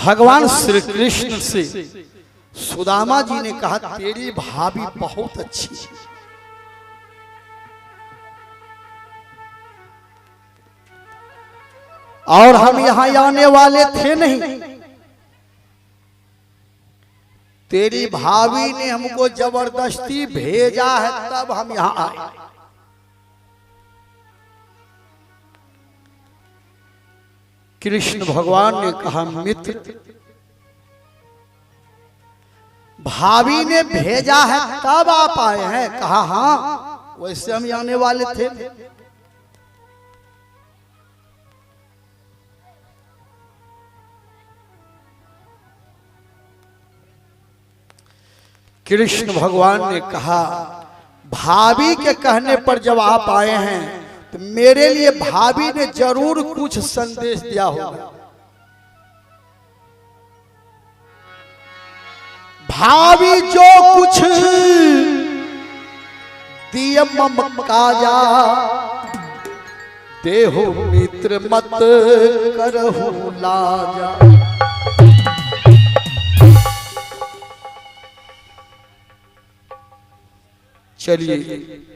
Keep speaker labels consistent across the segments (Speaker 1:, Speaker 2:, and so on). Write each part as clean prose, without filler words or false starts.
Speaker 1: भगवान श्री कृष्ण से सुदामा जी ने कहा, तेरी भाभी बहुत अच्छी है। और हम यहां आने वाले थे नहीं, तेरी भाभी ने हमको जबरदस्ती भेजा है तब हम यहां आए। कृष्ण भगवान ने कहा, मित्र भाभी ने भेजा है तब आप आए हैं। कहा हाँ, वैसे हम आने वाले थे। कृष्ण भगवान ने कहा, भाभी के कहने पर जब आप आए हैं तो मेरे लिए भाभी ने जरूर कुछ संदेश दिया होगा। भाभी जो कुछ दिए मम काजा, देहु मित्र मत करहु लाजा। चलिए,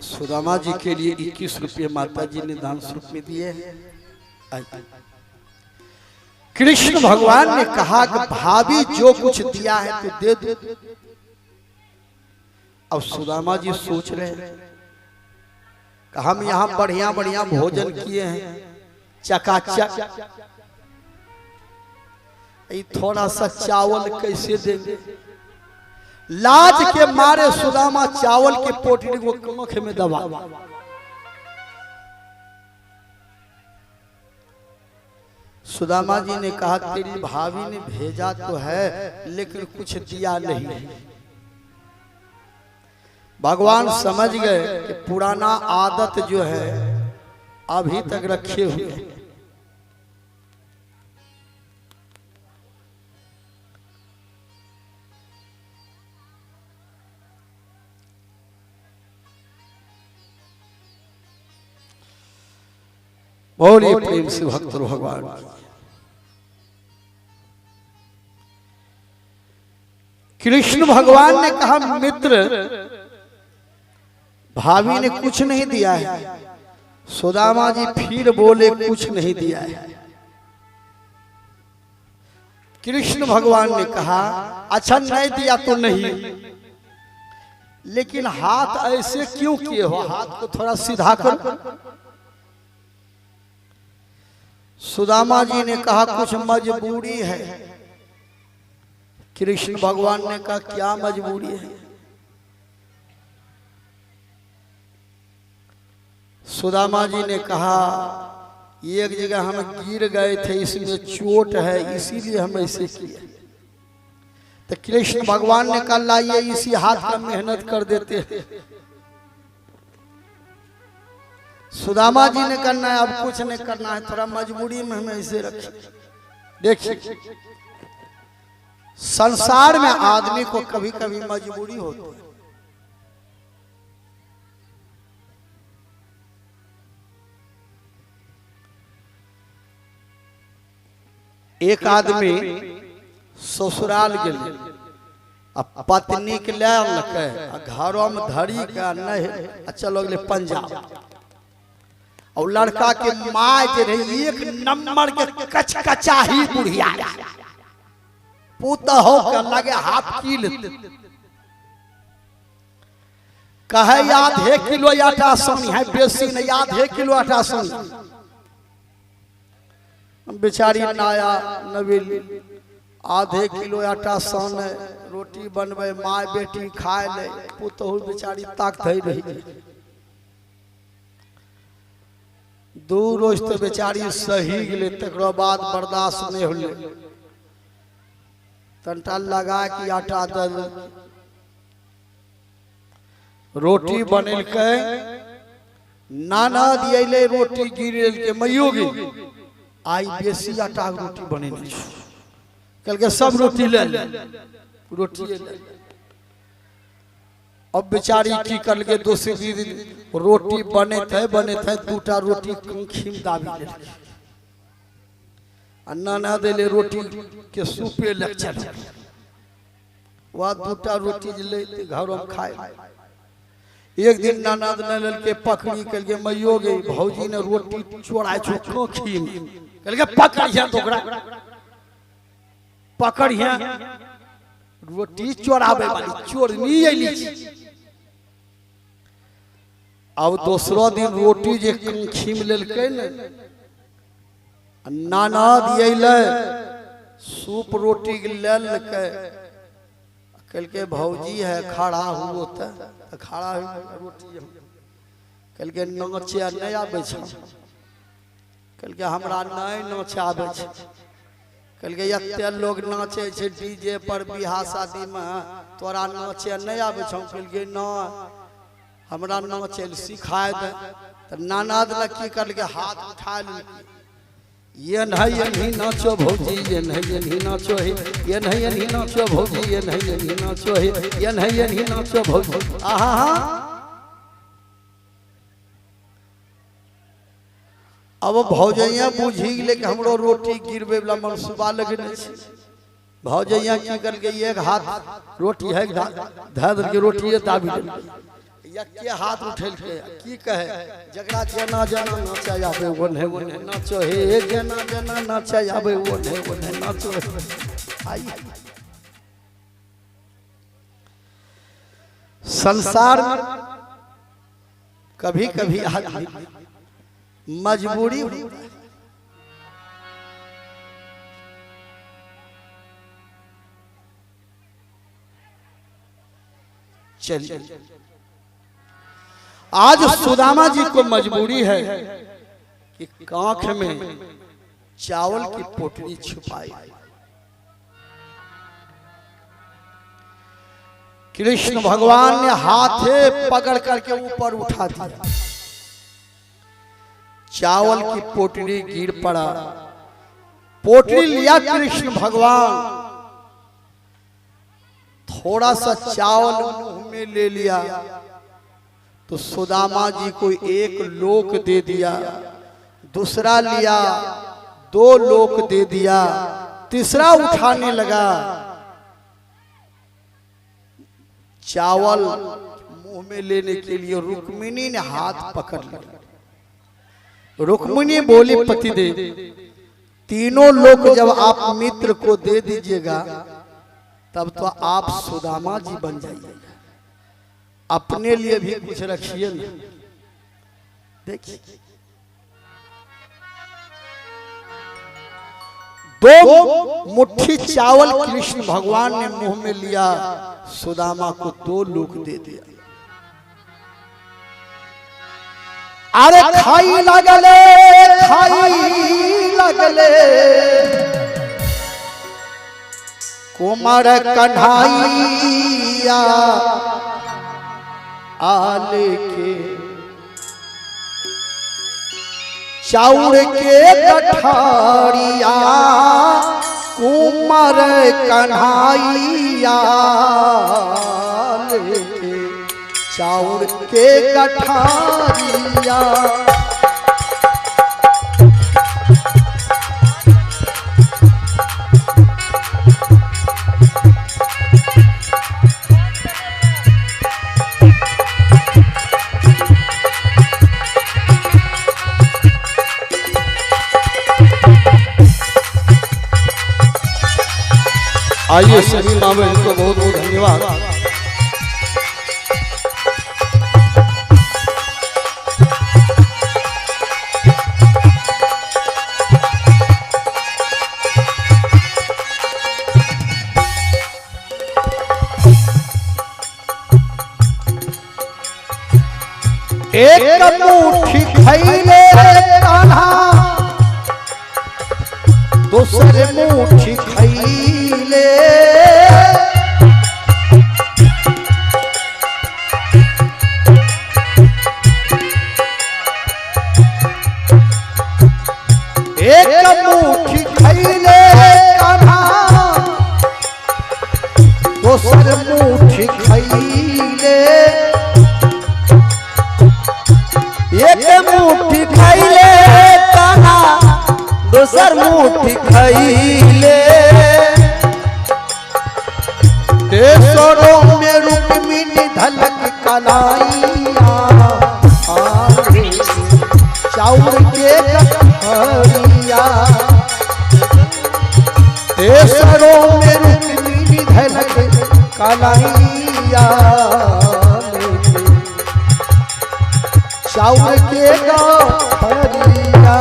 Speaker 1: सुदामा जी के लिए 21 रुपये माता जी ने दान स्वरूप में दिए। कृष्ण भगवान ने कहा कि भाभी जो कुछ दिया है तो दे दो। अब सुदामा जी सोच रहे हैं कि हम यहाँ बढ़िया बढ़िया भोजन किए हैं, चकाचक, ये थोड़ा सा चावल कैसे देंगे। लाज के मारे सुदामा चावल के पोटली को कांख में दबा। सुदामा जी ने कहा, तेरी भाभी ने भेजा तो है लेकिन कुछ दिया नहीं। भगवान समझ गए कि पुराना आदत जो है अभी तक रखे हुए हैं। बोलिए प्रेम से भक्त भगवान। कृष्ण भगवान ने कहा, मित्र भाभी ने कुछ नहीं दिया है। सुदामा जी फिर बोले, कुछ नहीं दिया है। कृष्ण भगवान ने कहा, अच्छा नहीं दिया तो नहीं, लेकिन हाथ ऐसे क्यों किए हो, हाथ को थोड़ा सीधा करो। सुदामा जी ने कहा, कुछ मजबूरी है। कृष्ण भगवान ने कहा, क्या मजबूरी है। सुदामा जी ने कहा, एक जगह हम गिर गए थे, इसमें चोट है, इसीलिए हम ऐसे किए। तो कृष्ण भगवान ने कहा, लाइए इसी हाथ का मेहनत कर देते हैं। सुदामा जी ने करना है, अब कुछ नहीं करना है, थोड़ा मजबूरी में हमें ऐसे रखे। देखिए, संसार में आदमी को कभी कभी मजबूरी होती है। एक आदमी ससुराल गेलै आ पत्नी के ले आनलकै आ घरों में धरी के नहीं आ चलो गेलै पंजाब। और लड़का के माय जे रहे एक नंबर के कचकचाही बुढ़िया, पुतहु के लगे हाफ किल, कहे आधे किलो आटा सनी है, बेसी नहीं, आधे किलो आटा सनी। बेचारी नया नवेली आधे किलो आटा साने, रोटी बनवे, my बेटी खाए ले, पुतहु बेचारी ताकत ही रही। 2 रोज तो बेचारी सही गेलै, तकरो बाद बर्दाश्त नहीं होलै, तनटा लगा के आटा दे, रोटी बनेलकै, नाना दियले रोटी गिरेलकै, मैयो गेल आई बेसी आटा के रोटी बनेने छै, कहलकै सब रोटी ले ले, रोटी ले। अब बेचारी की करलकै, दोसर दिन रोटी बनैत है बनैत है, 2टा रोटी कंखी में दाबी लेलकै। आ नाना देले रोटी के सूपे लग चल वह दूटा रोटी जे ले घरों में खाए। एक दिन ननद ने लेलके पकड़ी, कहलके मैयो गे भौजी ने रोटी चोराय छौ कोखी में। कहलके पकड़िहे तो ओकरा पकड़िहे, रोटी चोराबे वाली चोरनी अयली छी। अब दोसरो दिन रोटी जे कोखी में लेलकै ने, ननद अयलै सूप रोटी लेलकै, कहलके भौजी है खड़ा हुओ त खड़ा हो रोटी। कहलके नाचे नहीं आबै छै। कहलके हमरा नहीं नाचे आबै छै। कहलके एते लोग नाचे छै डीजे पर बियाह शादी में, तोरा नाचे नहीं आबै छौ। कहलके न हमरा नाचे सिखाय दे। त ननद ने की करलके हाथ उठा लेलकै, ये नहीं ये नहीं नाचो भौजी, ये नहीं ये नहीं नाचो हे, ये नहीं ये नहीं नाचो भौजी, ये नहीं ये नहीं नाचो हे, ये नहीं ये नहीं नाचो भौजी। आहा अब भौजैया बुझी गेलै कि हमरो रोटी गिरबे वाला मनसूबा लगने छै। भौजैया की करलकै एक हाथ रोटी है धऽ देलकै, रोटी दाबी देलकै, यके हाथ उठेलकै की कहे जकरा जेना जेना नाचे आबे ओन्हे ओन्हे नाचो हे, जेना जेना नाचे आबे ओन्हे ओन्हे नाचो हे। आई संसार में कभी कभी आदमी मजबूरी होता है। चलिए आज सुदामा जी को मजबूरी है कि कांख में चावल की पोटली छुपाई। कृष्ण भगवान ने हाथे पकड़ करके ऊपर उठा दिया, चावल की पोटली गिर पड़ा। पोटली लिया कृष्ण भगवान, थोड़ा सा चावल मुंह में ले लिया तो सुदामा जी को एक लोक दे दिया, दूसरा लिया दो लोक दे दिया, तीसरा उठाने लगा, चावल मुंह में लेने के लिए रुक्मिणी ने हाथ पकड़ लिया। रुक्मिणी बोली पतिदेव तीनों लोक जब आप मित्र को दे दीजिएगा तब तो आप सुदामा जी बन जाइएगा, अपने लिए भी कुछ रखिए ना। देखिए दो मुट्ठी चावल कृष्ण भगवान ने मुंह में लिया, सुदामा को दो लोक दे दिया। अरे खाई लगले, खाई लगले कुमार कन्हैया आले के चाउर के गठारिया, कुमार कन्हैया लेके चाउर के गठारिया। आइए सभी माँ बहन को बहुत बहुत धन्यवाद। एक मुट्ठी खैले कान्हा, दूसरे मुट्ठी खैले, एक मुट्ठी खैले कान्हा, दोसर मुट्ठी खैले,
Speaker 2: एक मुट्ठी खैले कान्हा, दोसर मुट्ठी
Speaker 1: धैले, तेसरों में रुक्मिणी धलक कलाइया, चाउर के गठरिया। तेसरों में रुक्मिणी धलक कलाइया, चाउर के गठरिया।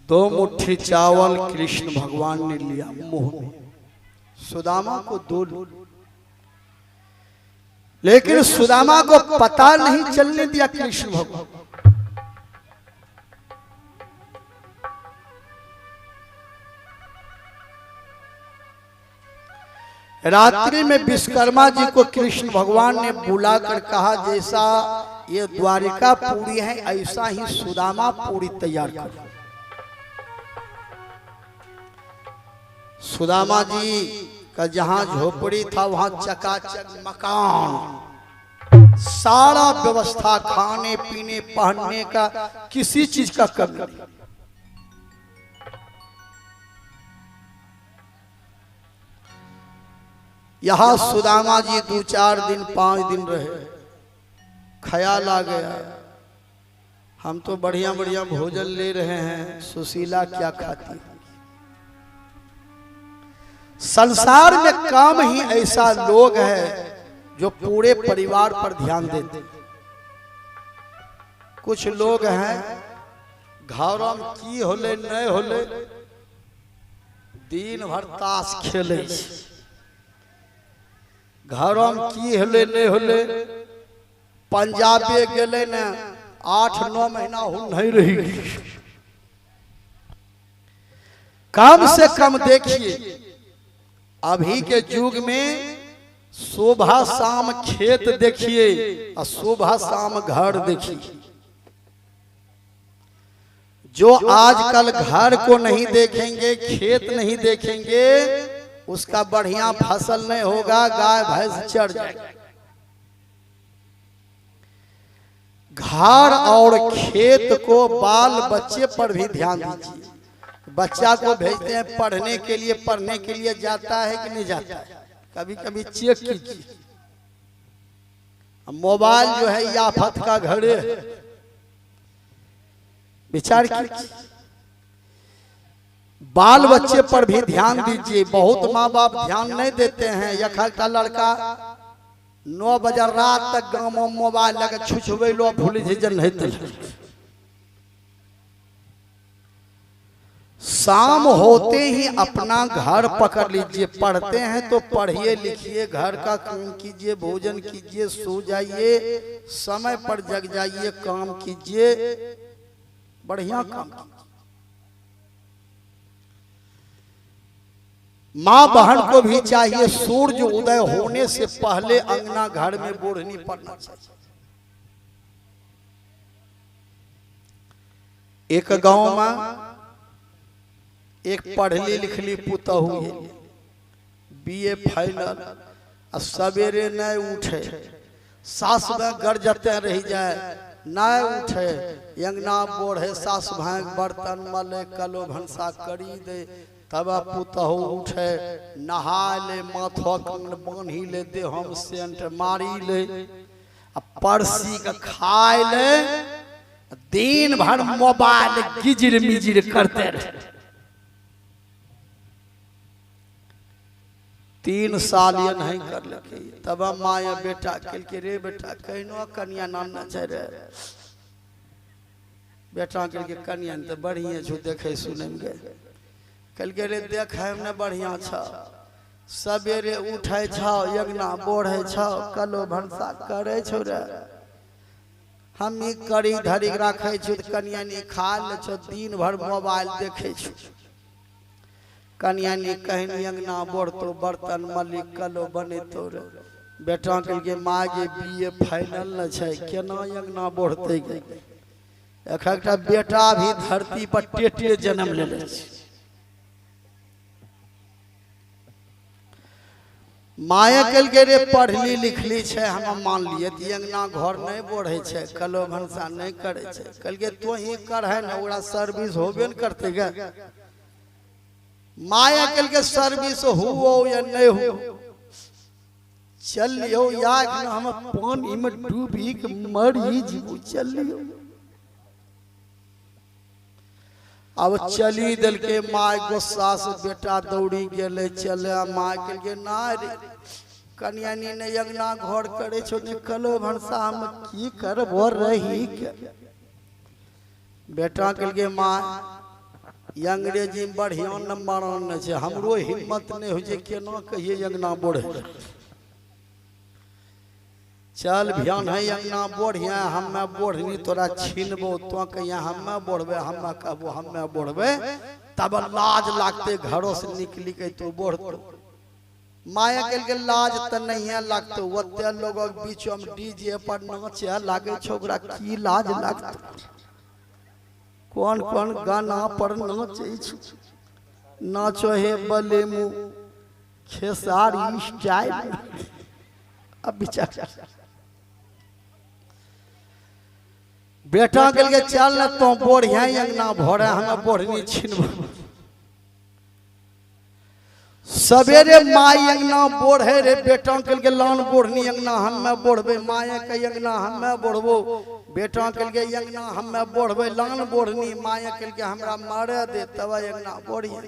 Speaker 1: दो मुट्ठी चावल कृष्ण भगवान ने लिया मुंह में, सुदामा को दो, लेकिन सुदामा को पता नहीं चलने दिया कृष्ण भगवान। रात्रि में विश्वकर्मा जी को कृष्ण भगवान ने बुलाकर कहा, जैसा ये द्वारिका पूरी है ऐसा ही सुदामा पूरी तैयार करो। सुदामा जी का जहां झोपड़ी था वहां चकाचक मकान, सारा व्यवस्था, खाने पीने पहनने का किसी चीज का कमी नहीं। यहां सुदामा जी 2-4 दिन 5 दिन रहे। ख्याल आ गया, हम तो बढ़िया बढ़िया भोजन ले रहे हैं, सुशीला क्या खाती है। संसार में कम ही ऐसा लोग है जो पूरे परिवार पर ध्यान देते। कुछ लोग हैं घरों में की होले नहीं होले दिन भर ताश खेले, घरों में की होले नहीं होले पंजाबे गेले ने 8-9 महीना हो नहीं रही। कम से कम देखिए अभी के युग में सुबह शाम खेत देखिए और सुबह शाम घर देखिए। जो आजकल घर को नहीं देखेंगे, खेत नहीं देखेंगे, उसका बढ़िया फसल नहीं होगा, गाय भैंस चढ़ जाएगी। घर और खेत को बाल बच्चे पर भी ध्यान दीजिए। बच्चा को भेजते हैं पढ़ने के लिए, पढ़ने के लिए जाता है कि नहीं जाता है, कभी कभी चेक कीजिए। मोबाइल जो है ये आफत का घर है, विचार कीजिए। बाल बच्चे पर भी ध्यान दीजिए। बहुत माँ बाप ध्यान नहीं देते हैं। यखा का लड़का 9 बजे रात तक गाँव में मोबाइल लगे छुछुबे लो भूल जन नहीं। शाम होते ही अपना घर पकड़ लीजिए। पढ़ते हैं तो पढ़िए लिखिए, घर का काम कीजिए, भोजन कीजिए, सो जाइए, समय पर जग जाइए, काम कीजिए, बढ़िया काम कीजिए। माँ बहन को भी चाहिए सूर्य उदय होने से पहले अंगना घर में बोढ़नी पड़ना चाहिए। एक गांव में एक पढ़ली लिखली पुतहु बीए फाइनल, आ सवेरे नहीं उठे, सास में गरजते रह जाए, नहीं उठे, अंगना बोढ़े, सास भाई बर्तन मले, कलो भनसा करी दे, तब पुतहु उठे, नहा ले, माथो कान बान्ही ले, देह में सेंट मारी ले, आ परसी के खाए ले, दिन भर मोबाइल गिजिर मिजिर करते रहे। 3 साल ये नहीं कर लके। तब माया बेटा के रे बेटा कहनो कन्या नाम न छै रे बेटा के कन्या तो बढ़िया छो देखे सुने में गए। कल के रे देखे में बढ़िया छ, सवेरे उठे छ, यज्ञ बोढ़े छ, कलो भनसा करे छो रे, हम ई करी धरी राखे छु कन्या नी खा ले छो, दिन भर मोबाइल देखे छु। कन्या नी कहनी अंगना बोढ़तो बर्तन मलिक कलो बने तो रे, बेटा कहलकै माँ गे बी ए फाइनल न छै, केना अंगना बढ़तै गे? एक एकटा बेटा भी धरती पर टेटे जन्म लेने छै। माया कहलकै रे पढ़ली लिखली छै, हम मान लिए तऽ अंगना घर नहि बढ़ै छै, कलो भनसा नहि करै छै। कहलकै तों ही करहे ने, ओकरा सर्विस होबे ने करतै गे। माया कहलकै सर्विस हुओ या नहि हो, चल लियो या हम पानी में डूबी के मरी जीबू, चल लियो। अब चली देलकै माय गुस्सा से बेटा दौड़ी गेलै। चले माय कहलकै ना रे कनिया नी ने अंगना घर करे छौ ने कलो भनसा, हम की करबो रही के। बेटा कहलकै माय अंग्रेजी में बढ़िया नंबर आनने छै, हमरो हिम्मत नहि होइ छै केना कहिए अंगना बढ़े। चल भियान है अंगना बढ़िया, हमें बढ़नी तोरा छीनबो, तो कहिया हमें बढ़बे, हमें कहबो हमें बढ़बे, तब लाज लागते घरों से निकली के तो बढ़तो। माया कहलकै लाज तऽ नहिए लागतो, ओते लोगक बीच में डीजे पर नाचे लागे छौ, ओकरा की लाज लागतो? कोन कोन गाना पर नाचे छौ, नाचो हे बले मुँह खेसारी स्टाइल। अब बेचारा बेटा कहलकै चल ने तो बढ़िया अंगना भरे, हमें बढ़नी छीनबो। सवेरे माई अंगना बढ़े रे, बेटा कहलकै लान बढ़नी अंगना हमें बढ़बे, माया के अंगना हमें बढ़बो। बेटा कहलकै अंगना हमें बढ़बे, लान बढ़नी। माया कहलकै हमरा मारे दे तब अंगना बढ़िया।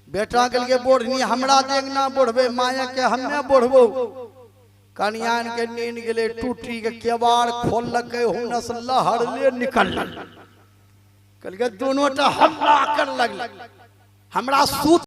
Speaker 1: बेटा कहलकै बढ़नी हमरा दे अंगना बढ़बे, माया के हमें बढ़बो। कनियान के नींद गेलै टूटी के केवाड़ खोललकै, हुनस लहरले निकल कहलकै दोनों टा हमला कर लगलै, हमरा सूत